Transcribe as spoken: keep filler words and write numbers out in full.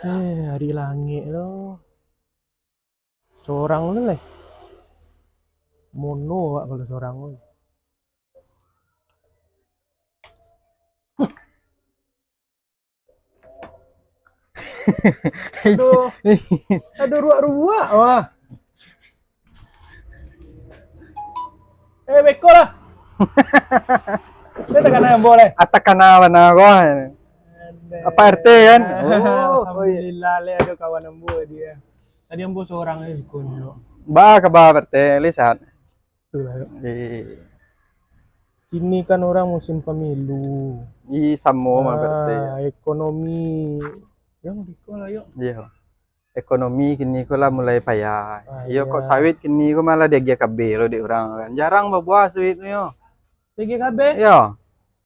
Eh, ari langik tu. Sorang tu leh. Mono awak kalau sorang tu. Aduh. Aduh, ruak-ruak. Wah. Eh, beko lah. Dia takana ambo leh. Ah, takana bana ko. Aduh. Apa R T kan? Oh, oh, iya. Alhamdulillah leh, ada kawan ambo dia. Tadi ambo sorang aja sukonyo. Ba kaba R T, leh sehat. Itulah, yo. Iya. Kini kan orang musim pemilu. Iya, samo mah berarti. Ah, ekonomi. Yo, merdeka lah, yo. Iya. Ekonomi kini ko lah mulai payah. Ah, iyo, kok iya. Sawit kini ko malah diagiah kabeh lo dek urang kan. Jarang babuah sawit tu, yo. Diagiah kabeh? Iyo.